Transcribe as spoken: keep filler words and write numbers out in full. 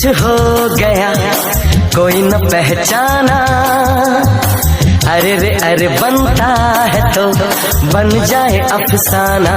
हो गया कोई न पहचाना। अरे रे अरे, बनता है तो बन जाए अफसाना।